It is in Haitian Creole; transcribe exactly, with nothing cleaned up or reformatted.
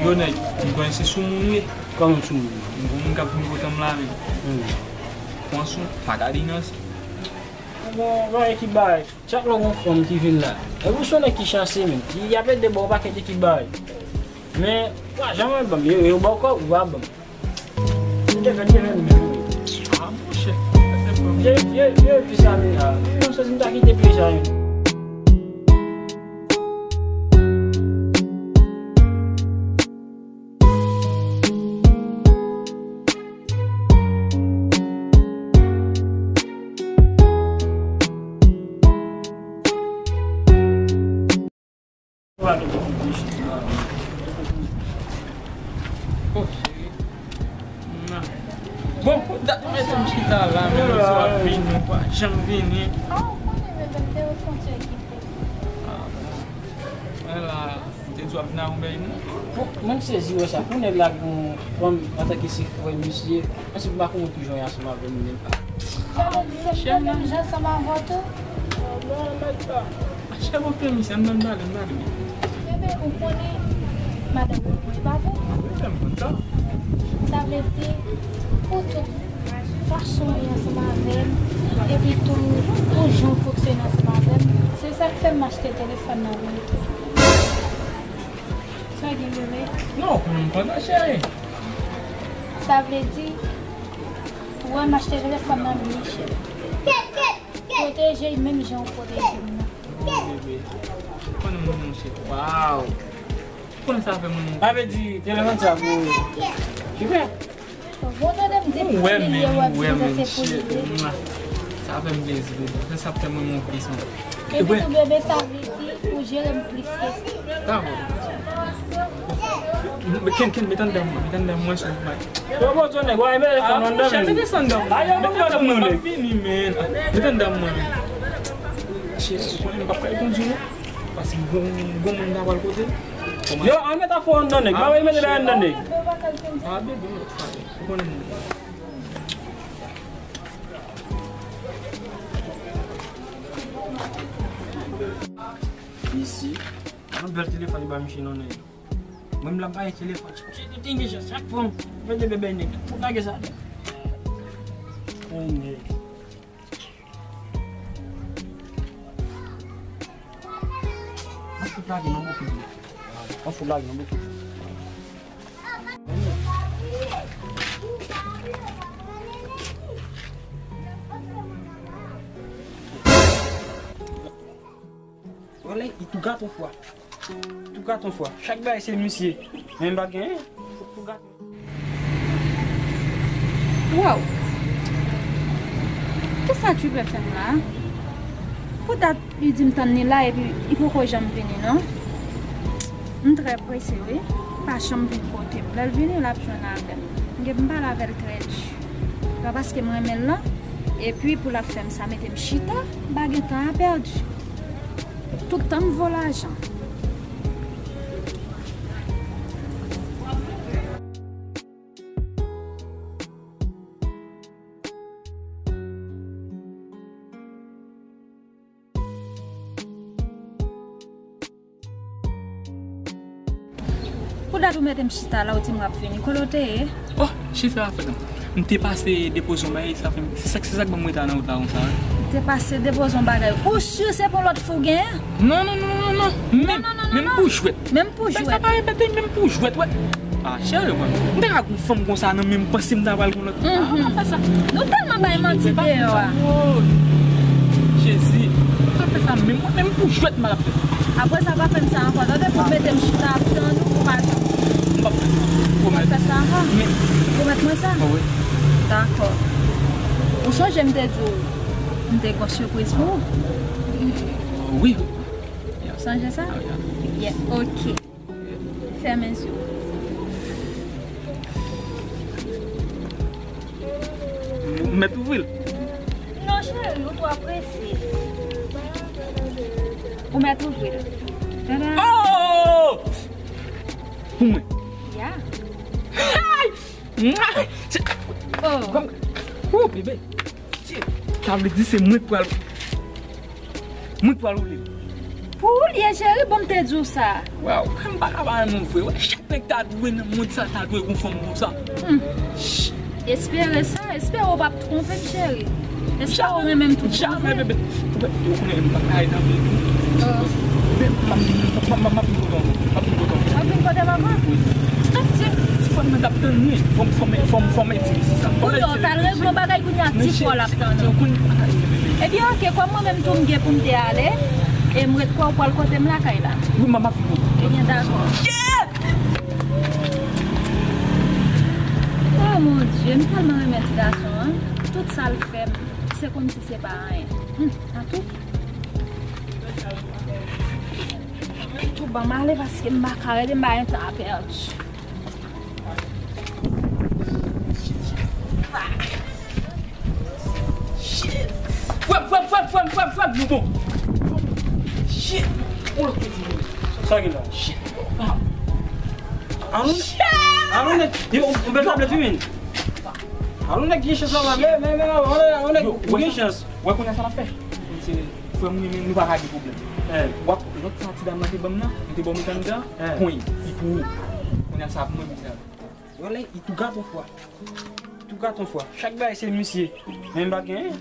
Yo nèg, m konnen se sou moun li. Kòman sou moun? M gon moun k ap vin kote m la menm. Hmm. Pran sou, pa gade nan sa. Bon, bagay ki bagay. Chak lè w gon fanm ki vin la, epi w se yon nèg ki chase menm. Y ap ede ba w pakèt ekip bagay. Men, w pa janm ap ban m. Yo, yo ba w kòb, ou pa ban m. Ou te fè, te fè menm. Ah, monchè, sa fè fanm. Vye, vye, vye, peyi sa menm la. Mwen santi m ta kite peyi sa menm. Bon, cheri. Bon, pou dat mwen mete m chita la, men mwen di w ap vini, ou pa janm vini. Ah, ou konnen, men m te yon fwontyè ki pe. Ah, bon. Mwen la, m te di w ap vin ak yon bèl moun. Bon, mwen m sezi wè sa. Pou nèg la gen yon fanm antanke se frè misye, èske m pa konn ki jan ansanm avè m menm? Sa vle di se m te menm jan ansanm avè w tou? Chèf, ok, misye, ann, ann pale, ann pale. Bebe, ou konnen madanm mwen, e pa vre? Wi, men m konn sa. Sa vle di, pou tout fason w ye ansanm avè m, epi tou, pou jan w fonksyone ansanm avè m, se sa k fè m achte telefòn nan pou ou tou. Sa gen, bebe? Non, ou konnen m kontan, cheri. Sa vle di, ou wè m achte telefòn nan byen chè. Pwoteje l menm jan w pwoteje m nan. Bebe, ou konnen mwen, monchè. Waw. Ou konnen sa fè mwen. Sa vle di, telefòn sa pou Jupè. Bon, tande m di, ou wè, men, ou wè, men, cheri. Sa fè m plezi, bebe. Sa fè mwen yon plis, man. Epi tou, bebe, sa vle di ou jere m plis ke sa. Dakò. Ken, ken, met anndan mwen, met anndan mwen sou mwen. Yo, bon, Tony, wè, mete desann anndan, men. Mete desann anndan mwen. Mete anndan mwen, pa fini, men. Cheri, ou konnen m p ap kay kondui, non. Paske gon, gon moun ta pral kote. Yo, an met afè anndan, nèg. Ba, mete anndan, nèg. Ah, bebe, ou konnen. Isi. Yon bèl telefòn li ba misye non, nèg. Mwen m la pa gen telefòn. Chak fwa m veye bebe nèg. Pou lage sa. Nèg. An fout lage non bouki. An fout lage non bouki. Wale, li tou gato fwa. Tou gato fwa. Chak bagay se misye. Men pa gen. Tou gato. Wow! Kisa Jupè fè m la? Pou dat li di m tann li la epi li poko janm vini non. M trè prese wi. Pa janm vin kote m. Lè l vini, l ap jwenn avè m. M gen pou m pale avè l trè di. Pa paske m renmen l non. Epi pou l ap fè m sa, mete m chita, m pa gen tan a pèdi. Tout tan m vo lajan. Pou dat ou mete m chita la, ou di m w ap vini. Kote w te ye? Oh, chita la, frè m. M te pase depoze yon bagay, sa fè m, se sa, se sa k ban m reta nan wout la konsa, wi. Te pase depoze yon bagay. Ou si se pou lòt fi w genyen? Non, non, non, non, non. Menm, non, non, non, menm non. Pou jwèt. Menm pou jwèt. Sa pa repete, menm pou jwèt, wè. Ah, cheri, mwen. M te ka gon fanm konsa nan men m, panse m ta pral gon lòt. Ah, pa fè sa. Nou tèlman bay manti deyò a. Oh, Jezi. Pa fè sa, menm, menm pou jwèt, m ap fè. Apre sa, pa fè m sa ankò. Tande, pou mete m chita ap tann ou, ou pa janm. M p ap fè sa. Pwomèt. Ou p ap fè sa ankò? Men. Pwomèt mwen sa? Ah, wi. Dakò. Ou sonje m te di w, m te gon sipriz pou ou? Wi. Ou sonje sa? Ah, wi. Yeah, ok. Fèmen zye w. M mèt ouvri l? Non, cheri, ou twò prese. Ou mèt ouvri l. Tada! Oh! Pou mwen. Ya. Ay! Oh. Oh, bebe. Sa vle di se mwen k pral, mwen k pral woule. Pou ou l ye, cheri, bon, m te di w sa. Waw, m pa ka pa renmen w vre, wè. Nèg ta dwe nan mond sa, ta dwe gon fanm konsa. Hmm. Espere sa, espere w p ap twonpe m, cheri. Espere w renmen m tout bon vre. Jamè, bebe. Ou konnen m pa ka al nan vil tou. Oh. Men, m ap vin kote w, m ap vin kote w. M ap vin kote w. W ap vin kote m avan? Wi. Ti fanm nan t ap tann mwen. Fò m, fò m, fò m, fò m ede li, se sa. Kounye a w t al regle yon bagay, kounye a ti frè w l ap tann ou. Ebyen, oke, kòm mwen menm tou m gen pou m te ale, e m ret kwè w pral kote m lakay la. Wi, m ap vin kote w. Ebyen, dakò. Oh mon Dieu, m tèlman renmen ti gason an. Tout sa l fè m, se kòmsi se pa anyen. Hmm, an tou. Tou ban m ale paske m pa ka rete, m pa gen tan a pèdi. Shit. Frè m, frè m, frè m, frè m, frè m, frè m, nou bon. Shit. On lòt peti moun. Sa gen la? Shit. Ah. Alon, alon nèg, yo, on bèl tablèt wi, men. Alon nèg gen chans la, men, men, men, alon nèg, alon nèg gen chans. Wè kounye a sa n ap fè. Se frè m, men nou pa ka gen pwoblèm. W ap lòt sa ti dam nan te ban m nan, m te ba w mechaniga, konye, li pou ou. Kounye a sa ap mwen pou sa. Wè la, li tou gaton fwa. Tou gaton fwa. Chak bagay se misye. Men m pa genyen.